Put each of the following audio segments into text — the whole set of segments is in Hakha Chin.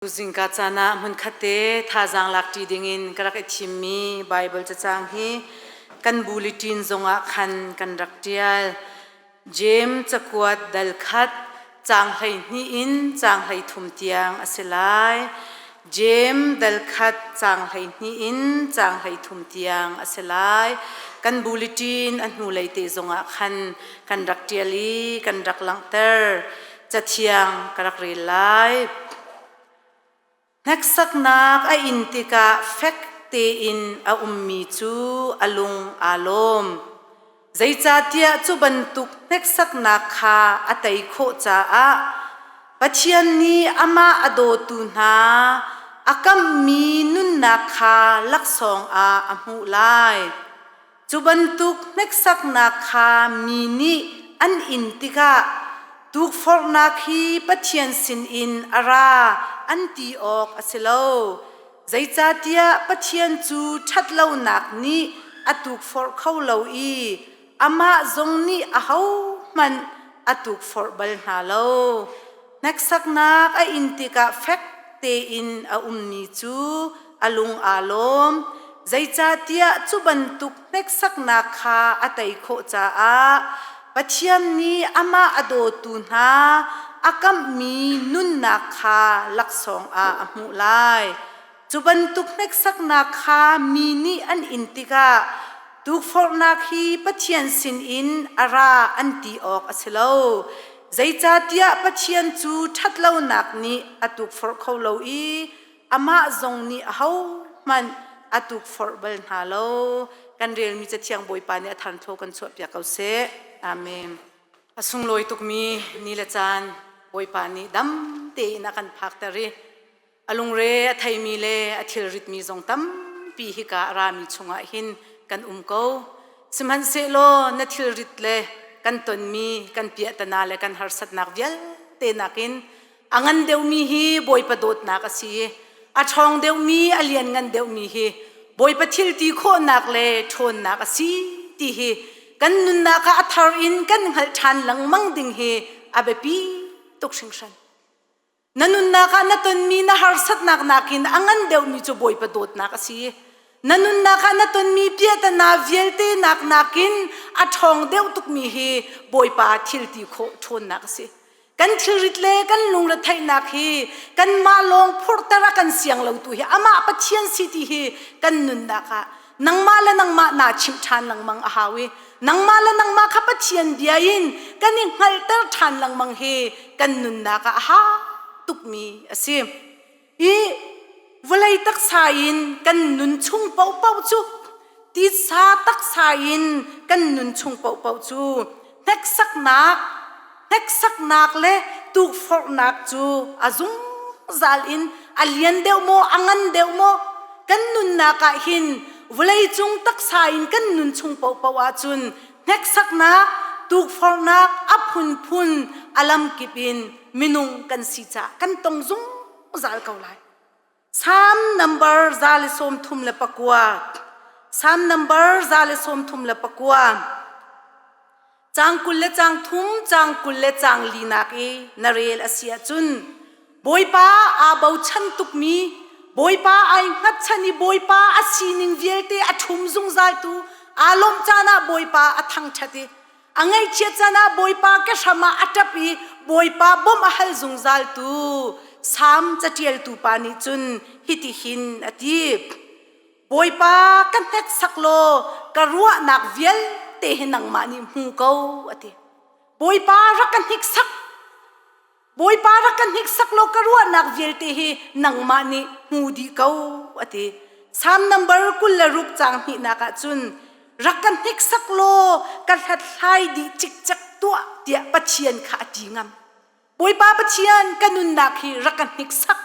Zingka caan ah hmunkhat te thazaang lakṭi dingin ka rak i thimmi Baibal cacang hi kan bulletin zongah khan kan rak ṭial. Jeim cakuat dal khat caang 12 in caang 33 tiang a si lai. Jeim dal khat caang 12 in caang 33 tiang a si lai. Kan bulletin a hnulei te zongah khan kan rak ṭial i kan rak langhter. Cathiang ka rak rel lai. Hneksaknak a in tikah fek tein a ummi cu a lung aa lawm. Zeicahtiah cu bantuk hneksaknak kha a tei khawh caah Pathian nih amah a dawtu hna a kamhmi nunnak kha laksawng ah a hmuh lai. Cu bantuk hneksaknak kha mi nih an in tikah tukforhnak hi Pathian sinin a ra an ti awk a si lo. Zeicahtiah Pathian cu ṭhatlonak nih a tukforh kho lo i amah zong nih ahohmanh a tukforh bal hna lo. Hneksaknak a in tikah fek tein a ummi cu a lung aa lawm. Zeicahtiah cu bantuk hneksaknak kha a tei khawh caah Pathian nih amah a dawtu hna a kamhmi nunnak kha laksawng ah a hmuh lai. Cu bantuk hneksaknak kha mi nih an in tikah tukforhnak hi Pathian sinin a ra an ti awk a si lo. Zeicahtiah Pathian cu ṭhatlonak nih a tukforh kho lo i amah zong nih ahohmanh a tukforh bal hna lo. Kan relmi Cathiang Bawipa nih a tharthlaw kan chuahpiak ko seh. Amen. A sunglawi tukmi ni le caan Bawipa nih dam tein a kan phakter i a lungre a theimi le a thilritmi zong tampi hika a rami chungah hin kan um ko. Sihmanhsehlaw na thilrit le kan tonmi kan piahtana le kan harsatnak vialte nakin a ngan deuhmi hi Bawipa dawtnak a si i a ṭhawng deuhmi a lianngan deuhmi hi Bawipa thil ti khawhnak le ṭhawnnak a si ti hi kan nunnak ah a thar in kan hngalh ṭhan lengmang ding hi a biapi tuk hringhran. Na nunnak ah na tonmi na harsatnak nakin a ngan deuhmi cu Bawipa dawtnak a si. Na nunnak ah na tonmi piahtana vialte nak nakin a ṭhawng deuh tukmi hi Bawipa thil ti khawh ṭhawnnak a si. Kan thilrit le kan lungretheihnak hi kanmah lawng phurhter a kan siang lotu hi amah Pathian si ti hi kan nunnak ah nangmah le nangmah naa chimh ṭhan lengmang a hau i nangmah le nangmah kha Pathian bia in kan i hngalhter ṭhan lengmang hi kan nunnak ah a ha tukmi a si. I vawlei taksa in kan nun chung paohpaoh cu titsa taksa in kan nun chung paohpaoh cu hneksaknak hneksaknak le tukforhnak cu a zungzal in a lian deuh maw a ngan deuh maw kan nunnak ah hin vawleicung taksa in kan nun chung paohpaoh ahcun hneksaknak tukforhnak a phunphun a lamkip in minung kan si caah kan tong zungzal ko lai. Psalm number 139. Psalm number 139. Caang 20 le caang thum, caang 20 le caang linak i na rel a si ahcun Bawipa aa bochan tukmi, Bawipa ai hngatchan i Bawipa a sining vialte a ṭhum zungzaltu, aa lawmh caan ah Bawipa a thangṭhat i a ngaihchiat caan ah Bawipa ke hram ah a ṭap i Bawipa bawmh a hal zungzaltu Salm caṭialtu pa nih cun hitihin a ti. Bawipa ka hneksak law ka ruahnak vialte hi nangmah nih hmu ko a ti. Bawipa rak ka hniksak. Bawipa rak ka hniksak law ka ruahnak vialte hi nangmah nih hmu dih ko a ti. Psalm number 26 caang hnihnak ah cun rak ka hniksak law ka hlathlai dih cikcek tuah tiah Pathian kha a ti ngam. Bawipa Pathian ka nunnak hi rak ka hniksak.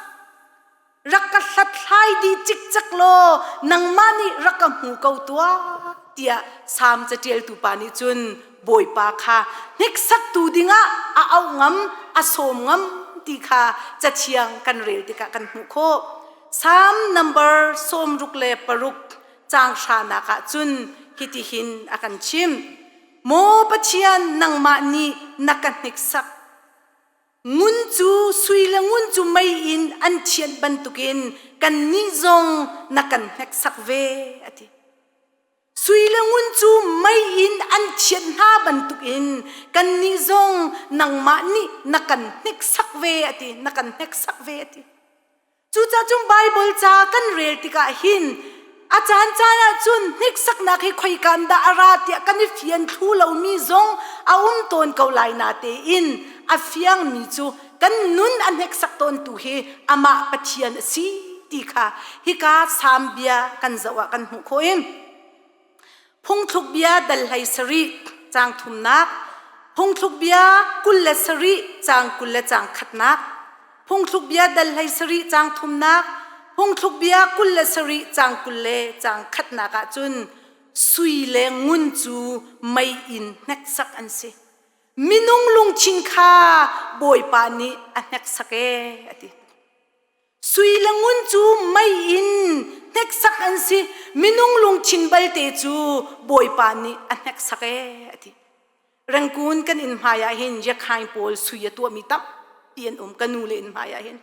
Rak ka hlathlai dih cikcek law nangmah nih rak ka hmu ko tuah tiah Salm caṭialtu pa nih cun Bawipa kha hniksaktu dingah a auh ngam, a sawm ngam ti kha cathiang kan rel tikah kan hmuh khawh. Salm number 66 caang hranak ah cun hitihin a kan chimh. Maw Pathian, nangmah nih na ka hniksak. Ngun cu sui le ngun cu mei in an thianh bantukin kannih zong na kan hneksak ve, a ti. Sui le ngun cu mei in an thianh hna bantukin kannih zong nangmah nih na kan hneksak ve, a ti. Na kan hneksak ve, a ti. Cucaah cun Baibal ca kan rel tikah hin a caan caan ah cun hniksaknak hi khoikan dah a ra tiah kan i fian thlu lomi zong a um tawn ko lai natein a fiangmi cu kan nun a hneksak tawntu hi amah Pathian a si ti kha hika Salm bia kan zoh ah kan hmuh khawh i Phungthluk bia dal hlei sarih caang thumnak, Phungthluk bia 27 caang 20 le caang khatnak, Phungthluk bia dal hlei sarih caang thumnak, Phungthluk bia 27 caang 20 le caang khatnak ahcun sui le ngun cu mei in hneksak an si. Minung lungthin kha Bawipa nih a hneksak ee a ti. Sui le ngun cu mei in hneksak an si. Minung lungthin balte cu Bawipa nih a hneksak ee a ti. Rengkun kan inn hmai ah hin Yakhain pawl sui a tuahmi tampi an um ka nu le inn hmai ah hin.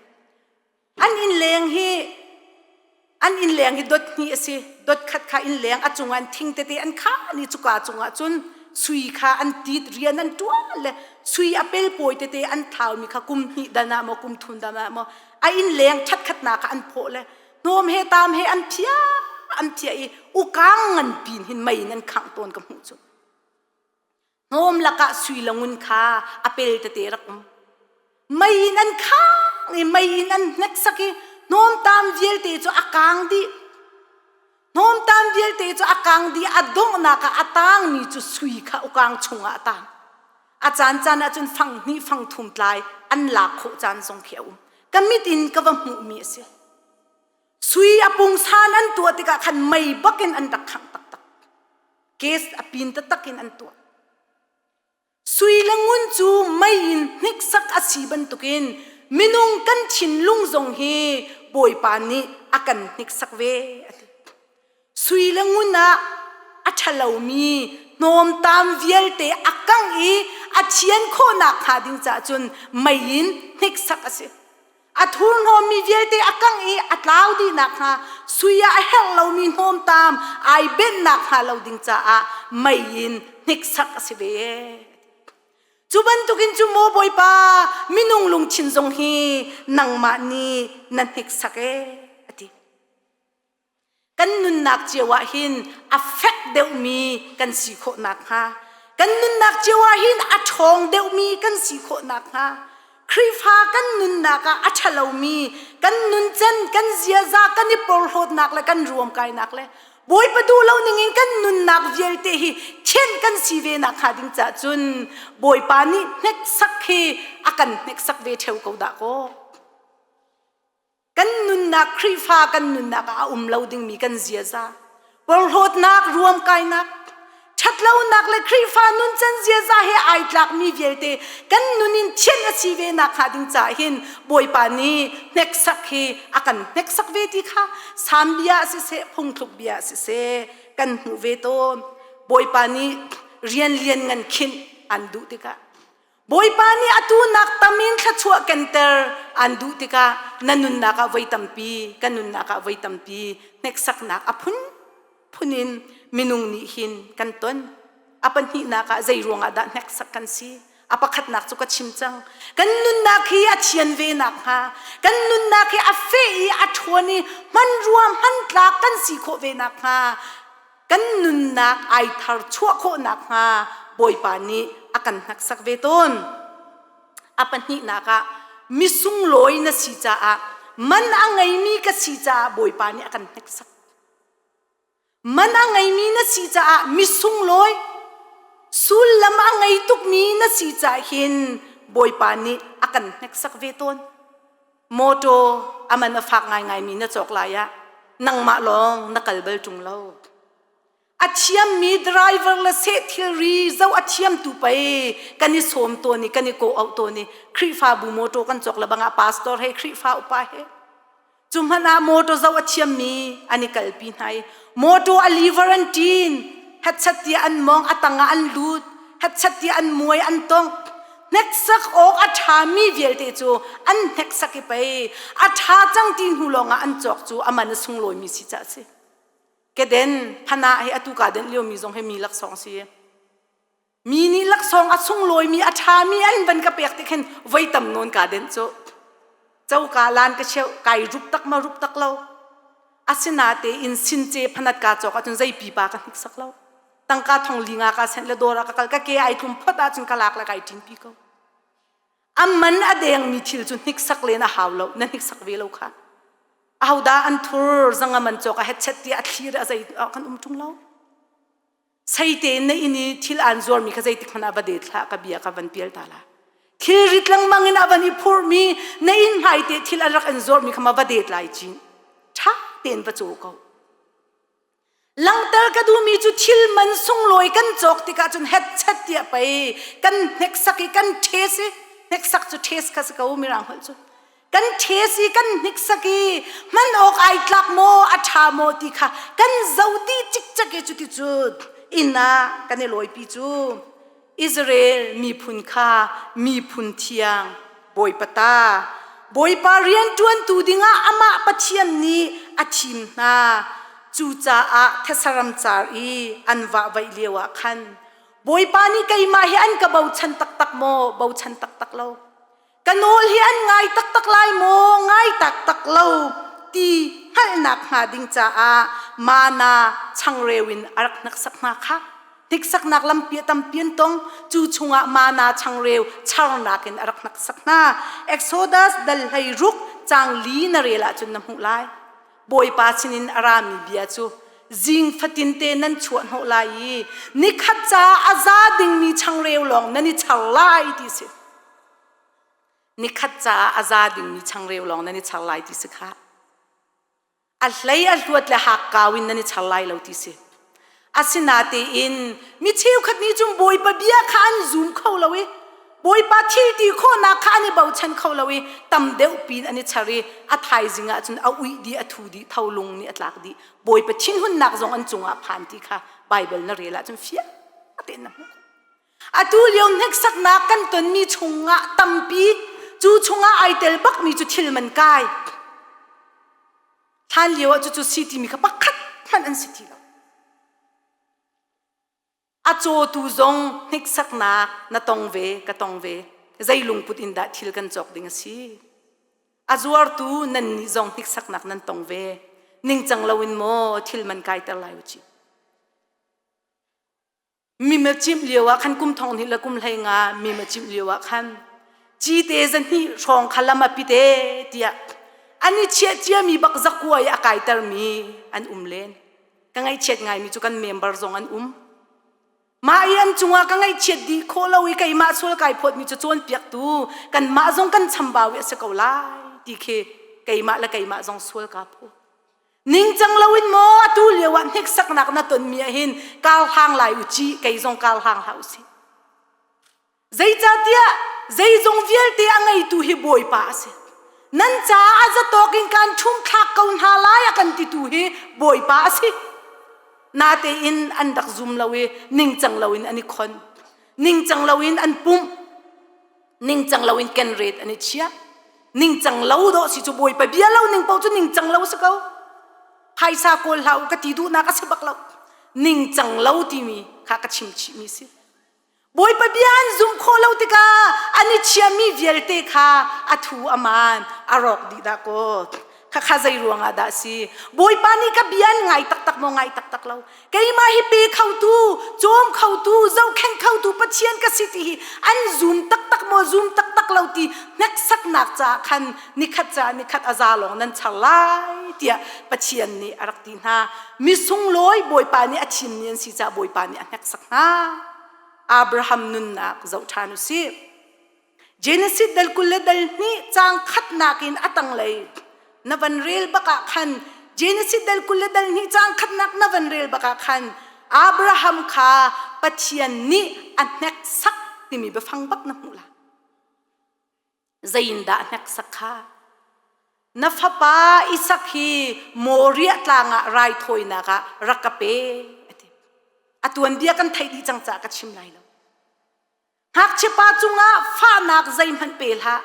An inn leng hi an inn leng hi dot hnih a si. Dot khat kha inn leng a cungah an thing tete an khah ni cuka cungah cun sui kha an tit rian an ṭuan le sui a pelpawi tete an thaumi kha kum hnih dan ah maw kum thum dan ah maw a inn leng ṭhatkhatnak kha an phawh le hnawm he tam he an phiah an phiah i ukang ngan pin hin mei in an khangh tawn ka hmuh cu hnawm lakah sui le ngun kha a pel tete rak um mei in an khang i mei in an hneksak i hnawmtam vialte cu a kang dih hnawmtam vialte cu a kang dih a donghnak ah a tangmi cu sui kha ukang chungah a tang a caan caan ahcun fang hnih fang thum tlai an lak khawh caan zong khi a um ka mit in ka va hmuhmi a si sui a pungsan an tuah tikah khan mei bakin an rak khangh taktak case a pin taktak in an tuah Sui le ngun cu mei in hniksak a si bantukin minung kan thinlung zong hi Bawipa nih a kan hniksak ve a ti. Sui le ngun ah a ṭhalomi hnawmtam vialte a kangh i a thian khawhnak hnga ding caah cun mei in hniksak a si. A thurhnawmmi vialte a kangh i a tlau dih nakhnga sui ah a herh lomi hnawmtam ai benh nakhnga lo ding caah mei in hniksak a si ve. Cu bantukin cu maw Bawipa minung lungthin zong hi nangmah nih na hniksak ee a ti. Kan nunnak cio ah hin a fek deuhmi kan si khawh nakhnga kan nunnak cio ah hin a ṭhawng deuhmi kan si khawh nakhnga Khrihfa kan nunnak ah a ṭhalomi kan nuncan kan ziaza kan i porhlawtnak le kan ruamkainak le Bawipa duh lo ningin kan nunnak vialte hi thianh kan si ve nakhnga ding caah cun Bawipa nih hneksak hi a kan hneksak ve ṭheo ko dah kaw. Kan nunnak Khrihfa kan nunnak ah a um lo dingmi kan ziaza, porhlawtnak, ruamkainak, ṭhatlonak le Khrihfa nuncan ziaza he ai tlakmi vialte kan nun in thianh a si ve nakhnga ding caah hin Bawipa nih hneksak hi a kan hneksak ve ti kha Salm bia ah siseh, phungthluk bia ah siseh kan hmuh ve tawn. Bawipa nih rian lian ngan khinh an duh tikah Bawipa nih atu nak tam in thluachuah kenter aan duh tikah na nunnak ah voi tampi kan nunnak ah voi tampi hneksaknak a phunphun in minung nih hin kan ton. A pahnihnak ah zei ruangah dah hneksak kan si? A pakhatnak cu ka chim cang. Kan nunnak hi a thian ve nakhnga, kan nunnak hi a feh i a ṭhawn i hmanrua hmantlak kan si khawh ve nakhnga kan nunnak ai thar chuah khawh nakhnga Bawipa nih a kan hneksak ve tawn. A pahnihnak ah misunglawi na si caah man a ngeimi ka si caah Bawipa nih a kan hneksak. Man a ngeimi na si caah misunglawi sullam a ngei tukmi na si caah hin Bawipa nih a kan hneksak ve tawn. Mawtaw a man a fak ngaingaimi na cawk lai ah nangmah lawng na kal bal ṭung lo. A thiammi driver le seh thilri zoh a thiamtu pei kan i sawm tawn i kan i kawh auh tawn i Khrihfabu mawtaw kan cawk le bangah pastor he Khrihfa upa he cu hmanh ah mawtaw zoh a thiammi an i kalpi hna i mawtaw a liver an ṭin hetchat tiah an mong a tangah an lut hetchat tiah an muai an tongh. Hneksak awk a ṭhami vialte cu an hneksak i pei a ṭha cang ti hnu lawngah an cawk cu a man a sunglawimi si caah a si. Keden phana hi atu kaa denh liomi zong hi mi laksawng si. Mi nih laksawng a sunglawimi a ṭhami an van ka pek ti khin voi tam nawn kaa denh cu. Coka lan ka cheuh kai rup tak ma rup tak lo. Asinatein since phanat kaa cawk ahcun zei pipa ka hniksak lo. Tangka thong li nga ka sent le dawr ah ka kal ka ke ai tlum phot ahcun ka lak le kai ṭin pi ko. A man a dengmi thil cu hniksak len a hau lo na hniksak ve lo kha. Ahodah an thur zanga man cawk a hetchet tiah a thlir a zei kan um ṭung lo. Seite in na inn i thil aan zuarmi kha zeitik hmanh ah va det hlah ka bia ka van pial ta la. Thil rit lengmang in a van i phurhmi na inn hmaite thil an rak in zuarmi kha ma va det lai cin. Ṭha tein va caw ko. Langhter ka duhmi cu thil man sunglawi kan cawk tikah cun hetchet tiah pei kan hneksak i kan ṭhes i hneksak cu ṭhes kha si ko mirang holh cu. Kan ṭhes i kan hniksak i hman awk ai tlak maw a ṭha maw ti kha kan zoh dih cikcek i cuticun inn ah kan i lawipi cu Israel miphun kha miphun thiang Bawipa ta Bawipa rianṭuantu dingah amah Pathian nih a thim hna. Cucaah thesaram car i an vahvaih lioah khan Bawipa nih keimah hi an ka bochan taktak maw bochan taktak lo Ka nawl hi an ngai taktak lai maw, ngai taktak lo ti hngalhnak hnga ding caah mana changreu in a rak hneksak hna kha. Hniksaknak lampi a tampi an tong. Cu chungah mana changreu charnak in a rak hneksak hna. Exodus dal 16 caang li na rel ahcun na hmuh lai. Bawipa sinin a rami bia cu zing fatinte nan chuah hnawh lai i nikhat caah a za dingmi changreu lawng nan i char lai ti si. Nikhat caah a za dingmi changreu lawng nan i char lai ti si kha. A hlei a hluat le hakkau in nan i char lai lo ti si. Asinatein mi cheukhat nih cun Bawipa bia kha an zum kho lo i Bawipa thil ti khawhnak kha an i bochan kho lo i tam deuh pin an i char i a thaizing ah cun a uih dih a thu dih tholung nih a tlak dih Bawipa thinhunnak zong an cungah phan ti kha Baibal na rel ahcun fiang tein na hmuh. Atu lio hneksaknak kan tonmi chungah tampi cu chungah ai tel bakmi cu thil man kai. Hlan lio ah cucu si timi kha pakhat hmanh an si ti lo. A cawtu zong hneksaknak na tong ve, ka tong ve. Zei lungput in dah thil kan cawk ding a si? A zuartu nannih zong hneksaknak nan tong ve. Ningcang loin maw thil man kaiter lai u ci? Mim a cimh lio ah khan kum thong hnih le kum hlei nga mim a cimh lio ah khan cite zahnih hrawng kha lam a pite tiah an i chiah ciami bak zakua i a kaitermi an um len. Ka ngaihchiat ngaimi cu kan member zong an um. Mah i an cungah ka ngaihchiat dih khawh lo i keimah sual kai phawtmi cu cawnpiaktu kanmah zong kan chambau i a si ko lai ti khi keimah le keimah zong sual kaa phaw. Ningcang loin maw atu lio ah hneksaknak na tonmi ah hin kar hlang lai u ci kei zong kar hlang hlah u sih. Zeicahtiah zeizong vialte a ngeitu hi Bawipa a si. Nan caah a zatawk in kaan ṭhum thlak ko hna lai a kan titu hi Bawipa a si. Natein an rak zum lo i ningcang loin an i khon. Ningcang loin an pumh. Ningcang loin kenret an i chiah. Ningcang lo dawh si cu Bawipa bia lo ning paoh cu ningcang lo si ko. Phaisa kawl hlah u ka ti duhnak a si bak lo. Ningcang lo timi kha ka chim chihmi si. Bawipa bia an zumh khawh lo tikah an i chiahmi vialte kha a thu a maan a rawk dih dah kaw. Khakha zei ruangah dah si? Bawipa nih ka bia an ngai taktak maw ngai taktak lo? Keimah hi pe khotu, cawm khotu, zohkhenh khotu Pathian ka si ti hi an zum taktak maw zum taktak lo ti hneksaknak caah khan nikhat caah nikhat a za lawng nan char lai tiah Pathian nih a rak ti hna. Misunglawi Bawipa nih a thimmi an si caah Bawipa nih a hneksak hna. Abraham nunnak zoh ṭhan u sih. Genesis dal 20 le dal hnih caang khatnak in a tanglei na van rel bak ah khan Genesis dal 20 le dal hnih caang khatnak na van rel bak ah khan Abraham kha Pathian nih a hneksak timi biafang bak na hmuh lai. Zeiindah a hneksak kha? Na fapa Isak hi Moriah tlang ah raithawinak ah rak ka pe a ti. A tuanbia kan theih dih cang caah ka chim lai lo. Ngakchiapa cungah fahnak zeihmanh pe hlah.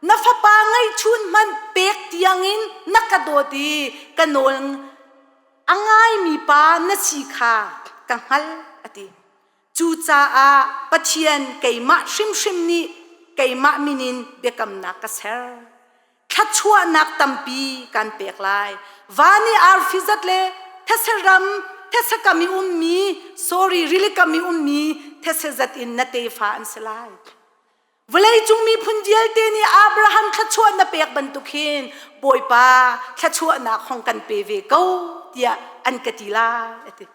Na fapa ngeihchun hmanh pek tiangin na ka dawt i ka nawl a ngaimi pa na si kha ka hngalh a ti. Cucaah Pathian keimah hrimhrim nih keimah min in biakamnak ka ser. Thluachuahnak tampi kan pek lai. Van i arfi zat le these ram, these kam i ummi, sorry, rili kam i ummi these zat in na tefa an si lai. Vawleicung miphun vialte nih Abraham thluachuah na pek bantuk hin Bawipa thluachuahnak hong kan pe ve ko tiah an ka ti lai a ti.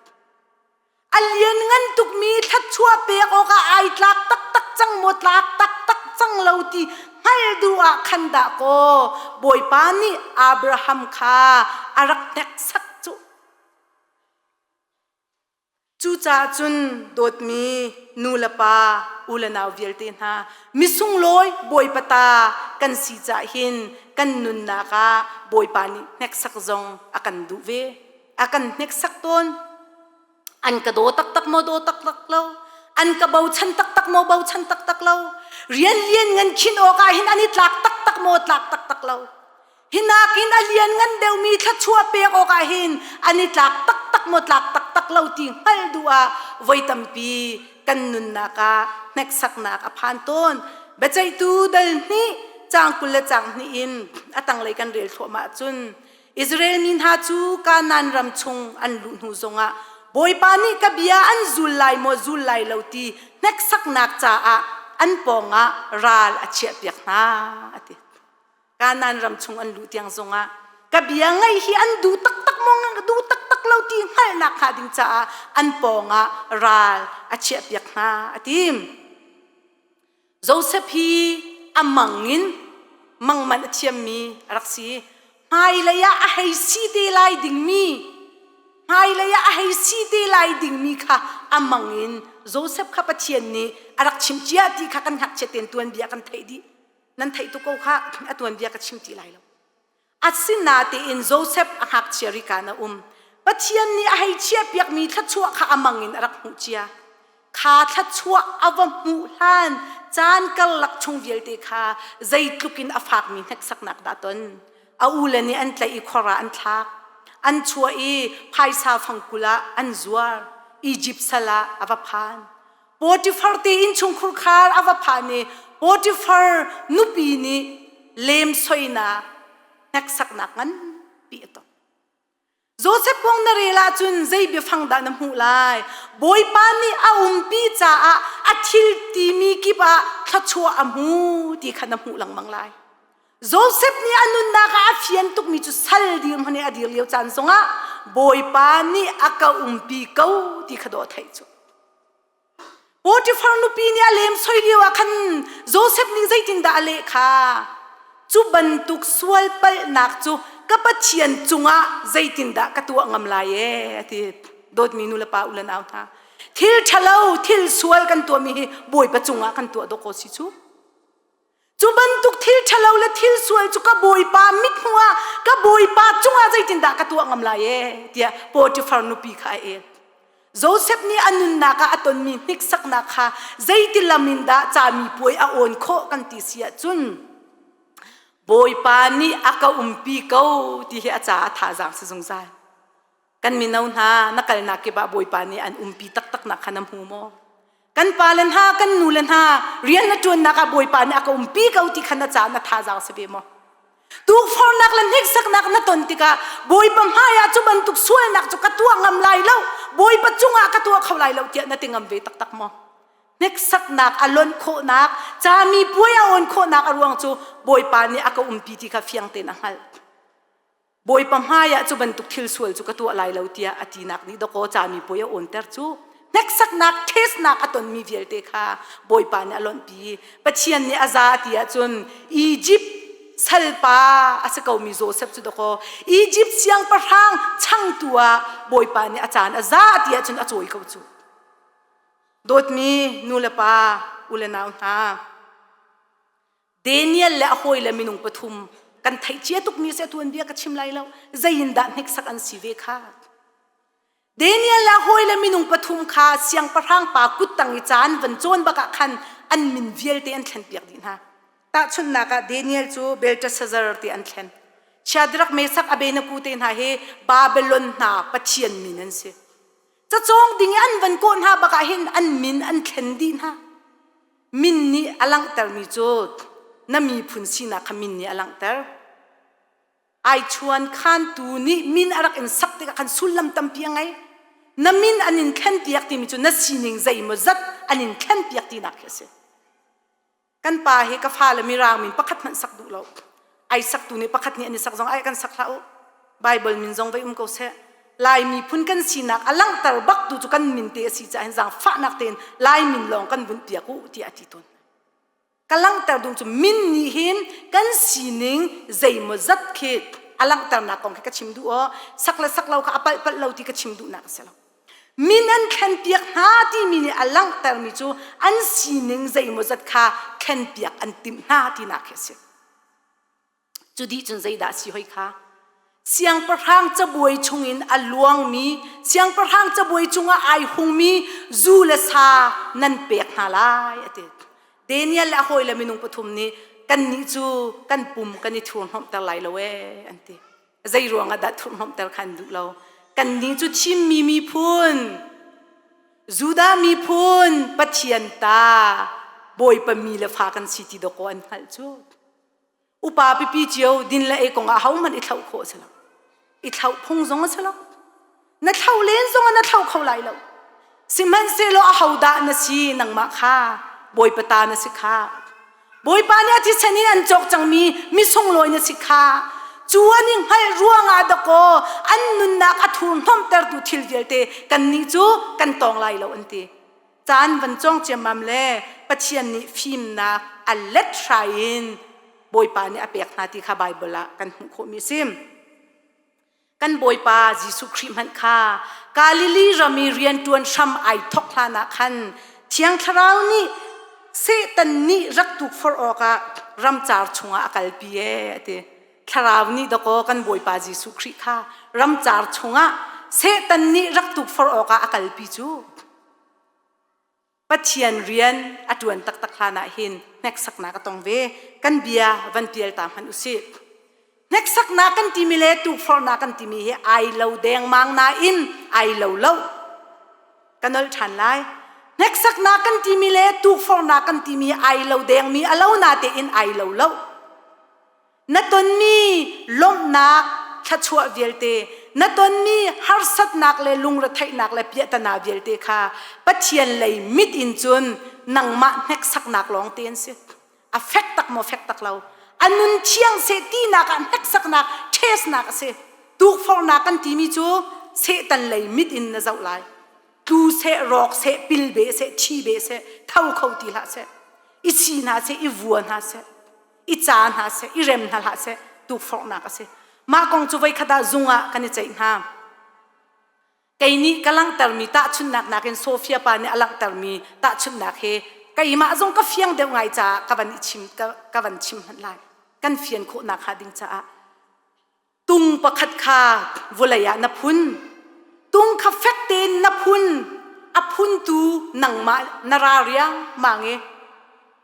A lianngan tukmi thluachuah pek awkah ai tlak taktak cang maw tlak taktak cang lo ti hngalh duh ah khan dah kaw Bawipa nih Abraham kha a rak hneksak cu. Cucaah cun dawtmi nu le pa u le nau vialte hna misunglawi Bawipa ta kan si cah hin kan nunnak ah Bawipa nih hneksak zong a kan duh ve. A kan hneksak tawn. An ka daw taktak maw daw taktak lo? An ka bochan taktak maw bochan taktak lo? Rian lian ngan khin awk ah hin an i tlak taktak maw tlak taktak lo? Hi nakin a lian ngan deuhmi thluachuah pek awk ah hin an i tlak taktak maw tlak taktak lo ti hngalh duh ah voi tampi kan nunnak ah hneksaknak a phan tawn. Biaceihtu dal hnih caang 20 le caang hnih in a tanglei kan rel thluahmah cun Israel mi hna cu Kanaan ram chung an luh hnu zongah Bawipa nih ka bia an zul lai maw zul lai lo ti hneksaknak caah an pawngah ral a chiahpiak hna a ti. Kanaan ram chung an luh tiang zongah ka bia ngaih hi an duh taktak maw duh taktak lo ti hngalhnak hnga ding caah an pawngah ral a chiahpiak hna a ti. Joseph hi a mang in mangmanh a thiammi a rak si. Hmailei ah a hei si te lai dingmi hmailei ah a hei si te lai dingmi kha a mang in Joseph kha Pathian nih a rak chimh cia ti kha kan ngakchia tein tuanbia kan theih dih. Nan theih tuk ko kha a tuanbia ka chim ti lai lo. Asinatein Joseph a ngakchia rika na um. Pathian nih a hei chiahpiakmi thluachuah kha a mang in a rak hmuh cia. Kha thluachuah a va hmuh hlan caan karlak chung vialte kha zeitluk in a fakmi hneksaknak dah ton. A ule nih an tlaih i khor ah an thlak. An chuah i phaisa fangkul ah an zuar. Egypt sal ah a va phan. Potifar te innchungkhur khar a va phan i Potifar nupi nih lemsoinak hneksaknak nganpi a ton. Joseph kong na rel ahcun zei biafang dah na hmuh lai? Bawipa nih a umpi caah a thil timi kip ah thluachuah a hmu ti kha na hmuh lengmang lai. Joseph nih a nunnak ah a fian tukmi cu sal dirhmun i a dir lio caan zongah Bawipa nih a ka umpi ko ti kha dawh theih cu. Potifar nupi nih a lem soi lio ah khan Joseph nih zeitindah a leh kha? Cu bantuk sual palhnak cu ka Pathian cungah zeitindah ka tuah ngam lai ee a ti. Dawtmi nu le pa u le nau hna. Thil ṭhalo, thil sual kan tuahmi hi Bawipa cungah kan tuah dawk ko si cu. Cu bantuk thil ṭhalo le thil sual cu ka bawipa mithmuh ah ka bawipa cungah zeitindah ka tuah ngam lai ee tiah Potifar nupi kha a el. Joseph nih a nunnak ah a tonmi hniksaknak kha zeiti lam in dah cami puai a awn khawh kan ti si ahcun Bawipa nih a ka umpi ko ti hi a caah thazaang si zungzal. Kan mino hna na kalnak kip ah Bawipa nih an umpi taktaknak kha na hmu maw? Kan pale hna, kan nule hna rian na ṭuannak ah Bawipa nih a ka umpi ko ti kha na caah na thazaang si ve maw? Tukforhnak le hneksaknak na ton tikah Bawipa hmaiah cu bantuk sualnak cu ka tuah ngam lai lo, Bawipa cungah ka tuah kho lai lo tiah na ti ngam ve taktak maw? Hneksaknak a lonh khawhnak, cami puai a awn khawhnak a ruang cu Bawipa nih a ka umpi ti kha fiang tein a hngalh. Bawipa hmaiah cu bantuk thil sual cu ka tuah lai lo tiah a tinak nih dawkaw cami puai a awnter cu hneksaknak testnak a tonmi vialte kha Bawipa nih a lonhpi. Pathian nih a za ti ahcun Egypt salpa a si komi Joseph cu dawkaw Egypt siangpahrang changtu ah Bawipa nih a caan a za ti ahcun a cawi ko cu. Dawtmi nu le pa u le nau hna Daniel le a hawile minung pathum kan theih cia tukmi si tuanbia ka chim lai lo zei in dah hneksak an si ve kha Daniel le a hawile minung pathum kha siangpahrang pa kuttang i caan van cawn bak ah khan An min vialte an thlenpiak dih hna. Tahchunhnak ah Daniel cu Belteshazzar ti an thlen. Shadrach, Meshach, Abednego te hna hi Babylon hna pathian min an si. Cacawng ding i an van kawh hna bak ah hin an min an thlen dih hna. Min nih a langhtermi cu na miphun sinak kha min nih a langhter. Ai chuan khantu nih min a rak in sak tikah khan sullam tampi a ngei. Na min an in thlenpiak timi cu na sining zeimaw zat an in thlenpiak tinak khi a si. Kan pa hi ka fale mirang min pakhat hmanh sak duh lo. Ai saktu nih pakhat nih an i sak zong ai kan sak hlah u. Bible min zong vai um ko seh. Lai miphun kan sinak a langhter bak tu cu kan min te a si caah hin zaangfahnak tein Lai min lawng kan bunh piak u tiah a ti tawn. Ka langhter duh cu min nih hin kan sining zeimaw zat khi a langhternak kong khi ka chim duh aw. Sak le sak lo kha a palh palh lo ti ka chim duhnak a si lo. Min an thlenpiak hna timi nih a langhtermi cu an sining zeimawzat kha thlenpiak an timh hna tinak khi a si. Cu dih cun zeidah a si hoi kha? Siangpahrang cabuai chungin a luangmi, siangpahrang cabuai cungah ai hungmi zu le sa nan pek hna lai, a ti. Daniel le a hawile minung pathum nih kannih cu kan pum kan i thurhnawmhter lai lo ee, an ti. Zei ruangah dah thurhhnawmhter kha an duh lo? Kannih cu thimmi miphun, Judah miphun, Pathian ta, Bawipa mi le fa kan si ti dawkaw an hngalh cu. Upa pipi cio din le ei kongah ahohmanh i thlauh khawh a si lo. I thlauh phung zong a si lo. Na thlauh len zongah na thlauh kho lai lo. Sihmanhsehlaw ahodah na si nangmah kha Bawipa ta na si kha. Bawipa nih a thisen in an cawk cangmi misunglawi na si kha. Cu an i hngalh ruangah dakaw an nunnak a thurhnawmhtertu thil vialte kannih cu kan tawng lai lo an ti. Caan van cawng ciammam le Pathian nih fimnak a let hrai in Bawipa nih a pek hna ti kha Baibal ah kan hmuh khawhmi a si. Kan Bawipa Jesuh Khrih hmanh kha Galilee ram i rianṭuan hram ai thawk hlanah khan Thiang Thlarau nih Satan nih rak tukforh awkah ramcar chungah a kalpi ee a ti. Thlarau nih dakaw kan Bawipa Jesuh Khrih kha ramcar chungah Satan nih rak tukforh awkah a kalpi cu. Pathian rian a ṭuan taktak hlan ah hin hneksaknak a tong ve. Kan bia van pial ta hmanh usih. Hneksaknak kan timi le tukforhnak kan timi hi ai lo dengmang nain ai lo lo. Ka nolh ṭhan lai. Hneksaknak kan timi le tukforhnak kan timi ai lo dengmi a lo na tein ai lo lo. Na tonmi lawmhnak thluachuah vialte, na tonmi harsatnak le lungretheihnak le piahtana vialte kha Pathian lei mit in cun nangmah hneksaknak lawng te an si. A fek tak maw fek tak lo. A nun thiang seh tinak ah hneksaknak, ṭhesnak a si. Tukforhnak kan timi cu Satan lei mit in na zoh lai. Tlu seh, rawk seh, pil be seh, thi be seh, tho kho ti hlah seh, i si hna seh, i vua hna seh. I ca hna seh, i rem hna hlah seh, tukforhnak a si. Mah kong cu voikhat ah zung ah kan i ceih hna. Kei nih ka langhtermi tahchunhnak nakin Sofia pa nih a langhtermi tahchunhnak hi keimah zong ka fiang deuh ngai caah ka van i chim ka van chim hmanh lai. Kan fian khawhnak hnga ding caah Tung pakhat kha vawlei ah na phun. Tung kha fek tein na phun. A phuntu nangmah na ra riangmang i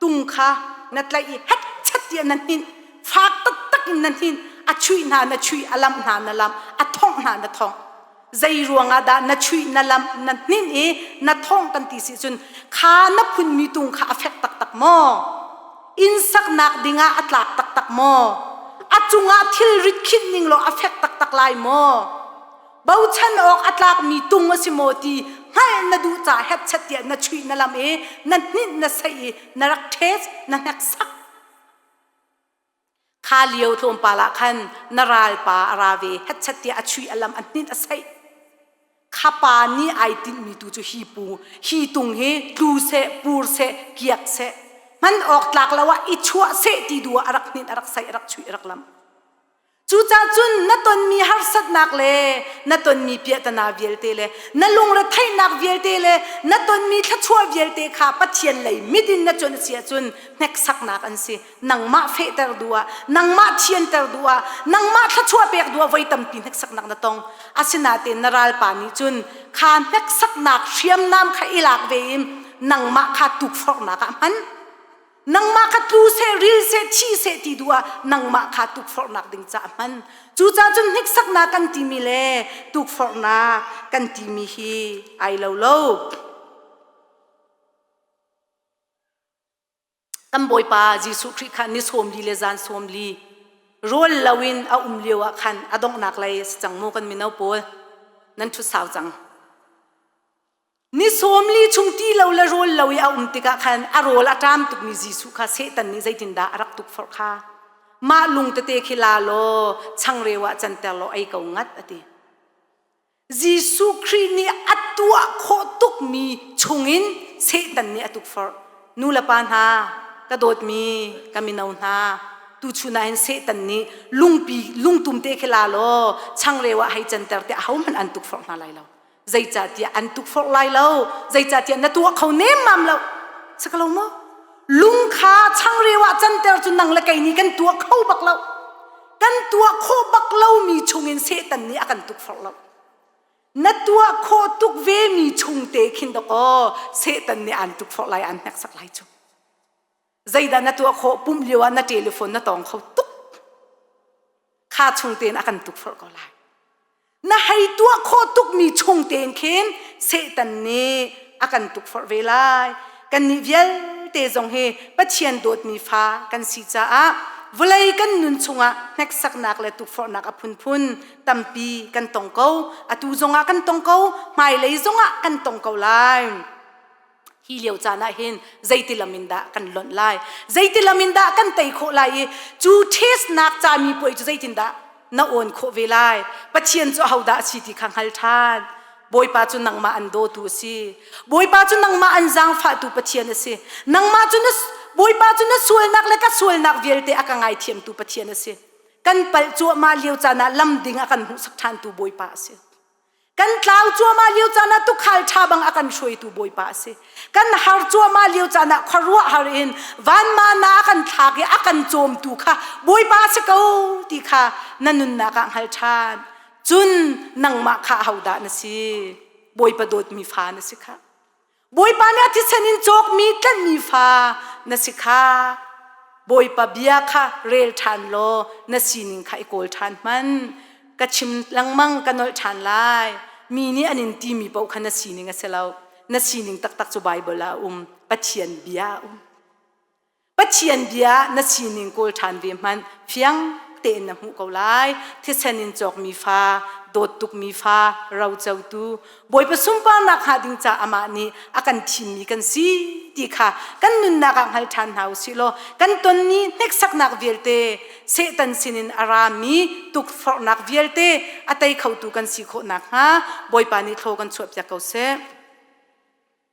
tung kha na tlaih i hetchet tiah na hninh. Fak taktak in na hninh. A chuih hna na chuih, a lamh hna na lamh, a thongh hna na thongh. Zei ruangah dah na chuih, na lamh, na hninh i na thongh kan ti si cun kha na phunmi tung kha a fek taktak maw? Inn saknak dingah a tlak taktak maw? A cungah thilrit khinh ning law a fek taktak lai maw? Bochan awk a tlakmi tung a si maw ti hngalh na duh caah hetchet tiah na chuih na lam i na hninh na seih i na rak ṭhes na hneksak. Kha lio tlawmpal ah khan na ralpa a ra ve hetchet tiah a chuih a lam a hninh a seih. Kha pa nih ai tinhmi tu cu hi pu hi tung hi tlu seh pur seh kiak seh hman awk tlak lo ah i chuah seh ti duh ah a rak hninh a rak seih a rak chuih a rak lam. Cucaah cun na tonmi harsatnak le na tonmi piahtana vialte le na lungretheihnak vialte le na tonmi thluachuah vialte kha Pathian lei mit in na cuanh a si ahcun hneksaknak an si. Nangmah fehter duh ah, nangmah thianter duh ah, nangmah thluachuah pek duh ah voi tampi hneksaknak na tong. Asinain na ralpa nih cun kha hneksaknak hriamnam kha i lak ve in nangmah kha tukforhnak ah hman. Nangmah kha tlu seh, ril seh, thi seh ti duh ah nangmah kha tukforhnak ding ca hman. Cucaah cun hniksaknak kan timi le tukforhnak kan timi hi ai lo lo. Kan Bawipa Jesuh Khrih kha ni 40 le zan 40 rawl loin a um lio ah khan a donghnak lei a si cang mu kan mino pawl nan ṭhut sau cang. Ni 40 chung ti lo le rawl lo i a um tikah khan a rawl a ṭam tukmi Jesuh kha Satan nih zeitindah a rak tukforh kha. Mah lung tete khi la law changreu ah canter law ei ko ngat a ti. Jesuh Khrih nih a tuah khawh tukmi chungin Satan nih a tukforh. Nu le pa hna, ka dawtmi ka mino hna, tuchun ah hin Satan nih lungpi lungtum te khi la law changreu ah hei canter te ahohmanh an tukforh hna lai lo. Zeicahtiah an tukforh lai lo. Zeicahtiah na tuah kho nemmam lo. Si ko lo maw? Lung kha changreu ah canter cu nang le kei nih kan tuah kho bak lo. Kan tuah khawh bak lomi chungin Satan nih a kan tukforh lo. Na tuah khawh tuk vemi chung te khin dakaw Satan nih aan tukforh lai, aan hneksak lai cu. Zeidah na tuah khawh pumh lio ah na telephone na tawng kho tuk. Kha chung tein a kan tukforh ko lai. Na hei tuah khawh tukmi chung tein khin Satan nih a kan tukforh ve lai. Kannih vialte zong hi Pathian dawtmi fa kan si caah vawlei kan nun chungah hneksaknak le tukforhnak a phunphun tampi kan tong ko. Atu zongah kan tong ko, hmailei zongah kan tong ko lai. Hi lio caan ah hin zeiti lam in dah kan lonh lai? Zeiti lam in dah kan tei khawh lai i cu testnak cami puai cu zeitindah na awn khawh ve lai? Pathian cu ahodah a si ti kha hngal ṭhan. Bawipa cu nangmah an dawtu a si. Bawipa cu nangmah an zaangfahtu Pathian a si. Nangmah cu na Bawipa cu na sualnak le ka sualnak vialte a ka ngaithiamtu Pathian a si. Kan palh cuahmah lio caan ah lam ding a kan hmuhsak ṭhantu Bawipa a si. Kan tlau cuahmah lio caan ah tukhal ṭha bang a kan hruaitu Bawipa a si. Kan har cuahmah lio caan ah khuaruah har in vanmana a kan thlak i a kan cawmtu kha Bawipa a si ko ti kha na nunnak ah hngal ṭhan. Cun nangmah kha ahodah na si? Bawipa dawtmi fa na si kha. Bawipa nih a thisen in cawkmi tlanhmi fa na si kha. Bawipa bia kha rel ṭhan law na sining kha i kawl ṭhan hmanh. Ka chim lengmang ka nolh ṭhan lai. Mi nih an in timi paoh kha na sining a si lo. Na sining taktak cu Baibal ah a um. Pathian bia a um. Pathian bia na sining kawl ṭhan ve hmanh fiang tein na hmuh ko lai. Thisen in cawkmi fa, dawt tukmi fa, rocotu, Bawipa sunparnak hnga ding ca amah nih a kan thimmi kan si ti kha kan nunnak ah hngal ṭhan hna u sih law kan tonmi hneksaknak vialte Satan sinin a rami tukforhnak vialte a tei khotu kan si khawh nakhnga Bawipa nih thlaw kan chuahpiak ko seh.